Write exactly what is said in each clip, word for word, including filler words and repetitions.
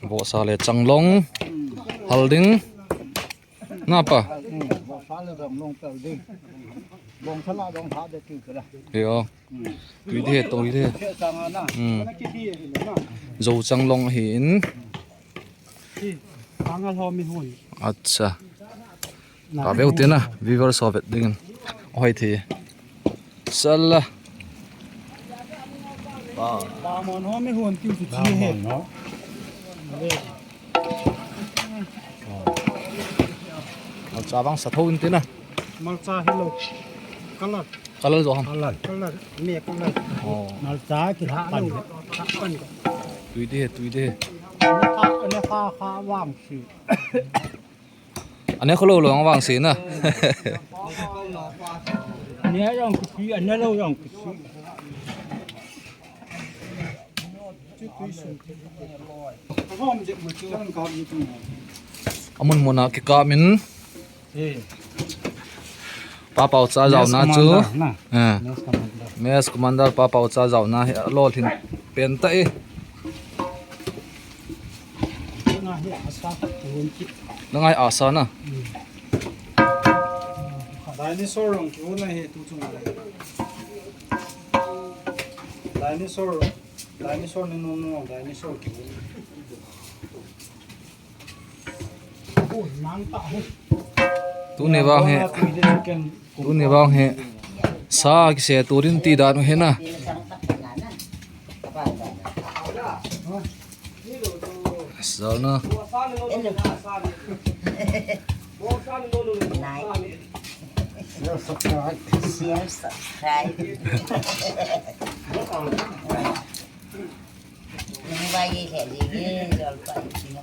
Vohsa le changlong, halding. Napa. Vohsa le changlong, halding. Bong sala dong tha de tu kala. Yo. Tui de, tui de. Hmm. Zo changlong ahin. Acha. Ka veu tina, viewers ho vet dingin. Oi thi. Sala. Ba. Ba mon ho mi hon tiu chu chi he. Ba mon ho. Malcha vang sa tho in tina. Malcha hi lo. Color. Color jo ham. Color. Color. Me color. Oh. Malcha ki ha pan. Ha pan. Tui de, tui de. Ne kha, ne kha, kha vang si. Ane kholo lo vang si na. Ne jong ki si, ane lo jong ki si. Amun muna kikap min. Eh. Pa Pau cha jaona chu. Mess commander na. Eh. Mess commander. Mess commander Pa Pau cha jaona hi alolhin pen ta e. Nga hi asa ka tuhun ki. Nangai asa na. Hmm. Dinosaur rong ki una he tu chung le. Dinosaur, dinosaur ni nung nung dinosaur ki una. Tuni vang hi, tuni vang hi sa kise turin ti dan u hi na. Sal na. Like, share, subscribe. Nungbai ye khe ji nge, jol pa ji nge.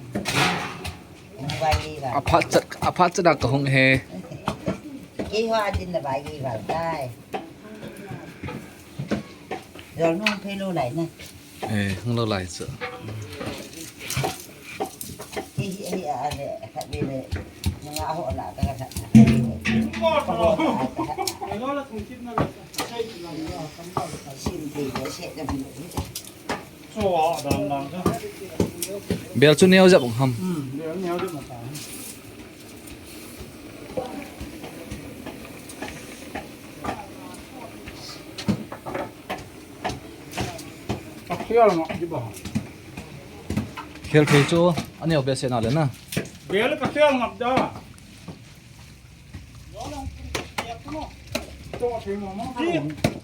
Nungbai ye ba. Aphat chat, aphat chat ka hung he. Keiho adin na bai ye ba tai. Jol nung phe lo lai na. Eh, hung lo lai chu. Kei hi, hi a le, khat be le. Nunga ho la ka ka. Sim de le se de. Bel chu neo jep ham. Khel thei chu aneo be se na le na. Bel ka khel ngap da.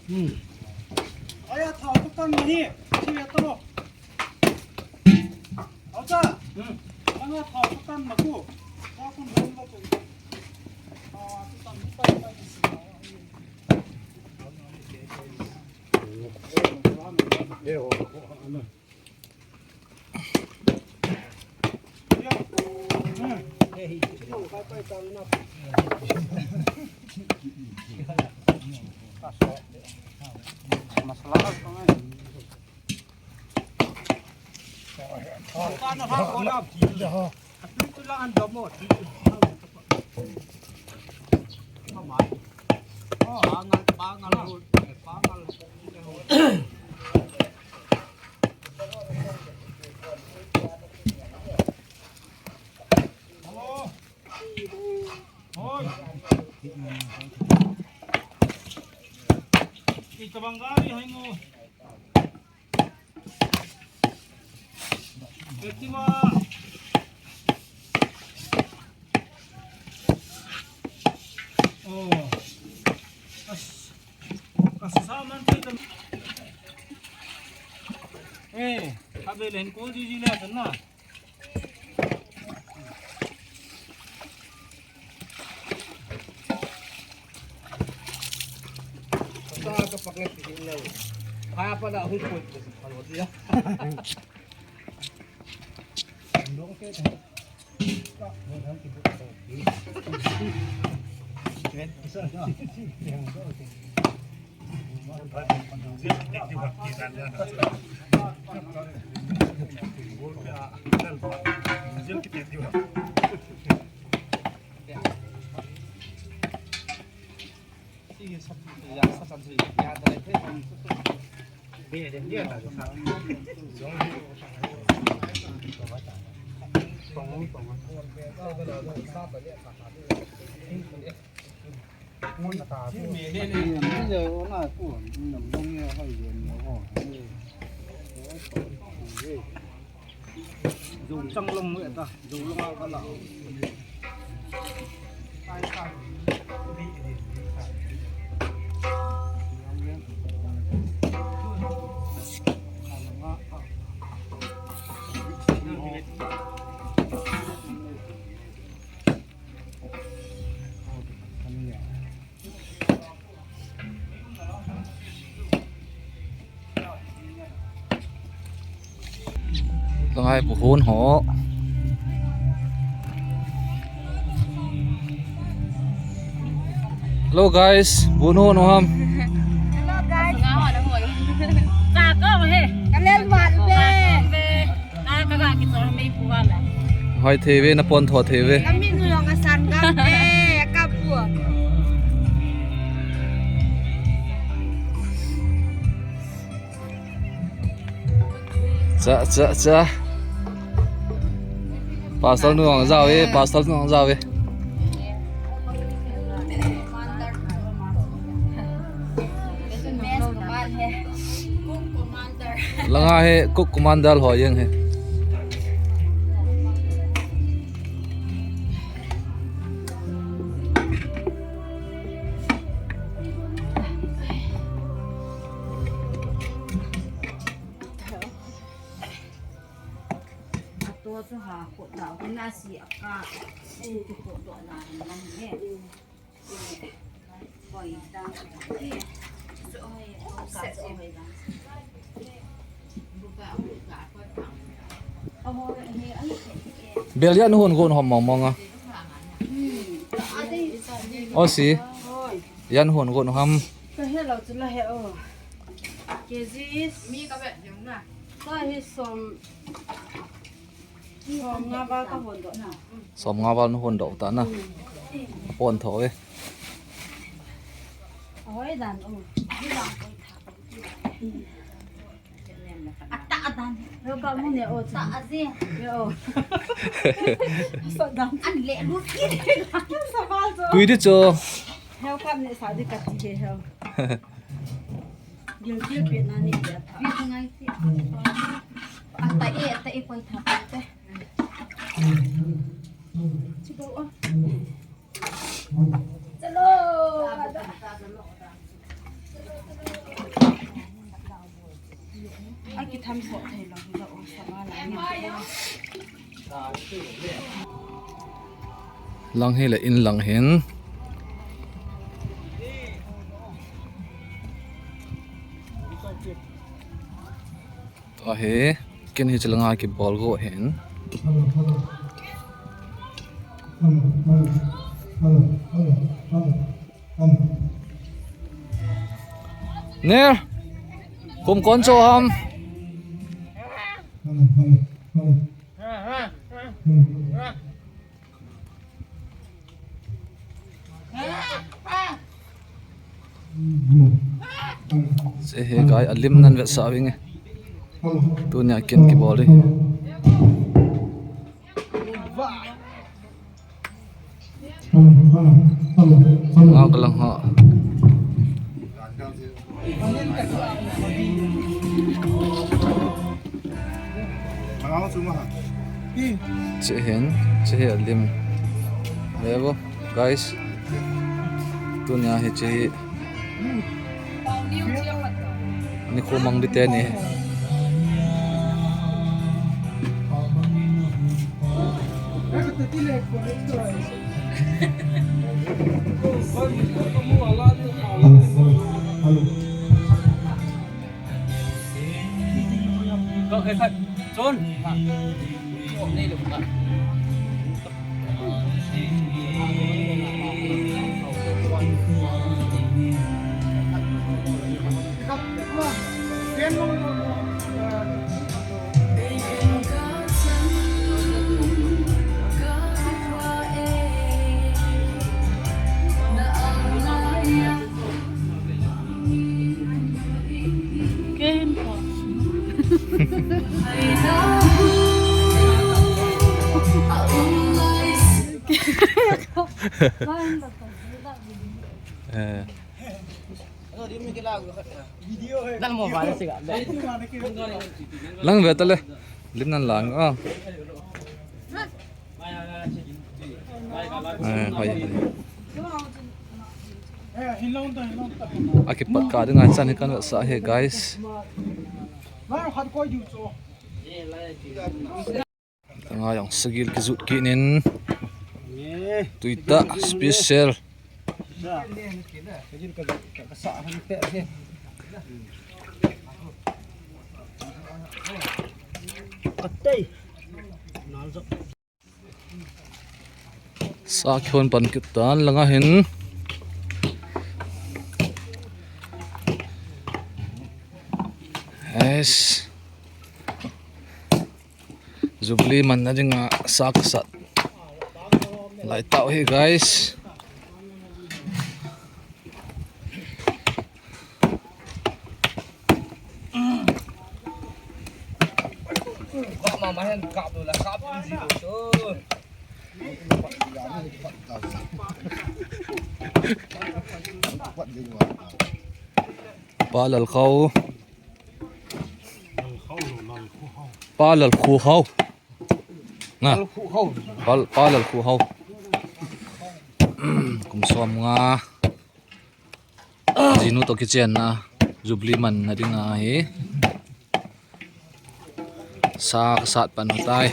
Hmm. Aya thau tu kan ni. Chi ya to. Au cha. Hmm. Langa thau tu kan ma ku. Cha kun hon ma ku. Ah, tu kan ni pa pa ni si. Ito bang gari, hai mo. Ito ba? Oh. Kas-, kasama man ito. Eh, sabi len ko di di na na. Sa ka pakngat ti na. Kaya pala ako yung point ko sa palot niya. Ang lungkit, eh. Zong chang long nge ta, zong long a ka la. Tangai pu hon ho. Hello guys, bu nu nu ham. Hello guys. Ka ko he. Ka lel mat be. Ka, ka, ka, ki chor mei pu wa la. Hoi thei ve, na pon tho thei ve. Ka min nu long a san ga e, ka pu. Cha, cha, cha. Pastor nu ang zao e, pastor nu ang zao e. Langa he, cook commander ho jeng he. Bel jan hon gon hom mong mong a. O si. Jan hon gon ham. Ka he lo chu la he o. K G. Mi ka bet jong na. Ka he som. Som nga val ka hon doh na. Som nga val na hon doh ta na. Pon tho ve. Ahoi dan o. Ata adan. Yo ka mu ne o cha. Ta azi. Yo. Sa dan. An le lu ki. Sa val cho. Tui di cho. Heo ka ne sa di ka ti he heo. Gil gil pe na ni ya. Pi ngai ti. Ata e, ata e koi tha te. Chalo. Aki tham so thei lo hi lo sa ma la ni. Lang hi le in lang hin. Tua hi, kin hi chilanga kibol go hin. Ner, kum kon cho ham. Che he gai alim nan vetsah vinge. Tunia kin kibol hi. Nga ka lang ha. Che hin, che hi alim. Levo, guys. Tunia hi che hi. Ni khu mang di te ni. Eh. Lang ve ta le. Lim nan lang. Ah. Eh, hoi, hoi. Akipat kah dinga chan hi kan vetsah hi, guys. Tanga jong sagil kijut kit in. Tuitah special. Sa kihon pan kit tan langa hin. Yes. Jubilee manna dinga sa kasat lai tau hi, guys. Pa Lalkhau. Pa Lalkhuhau. Na. Pa, Pa Lalkhuhau. Kum som nga. Jinu toh kichenna. Jubilee manna dinga hi. Sa kasat pan u tai.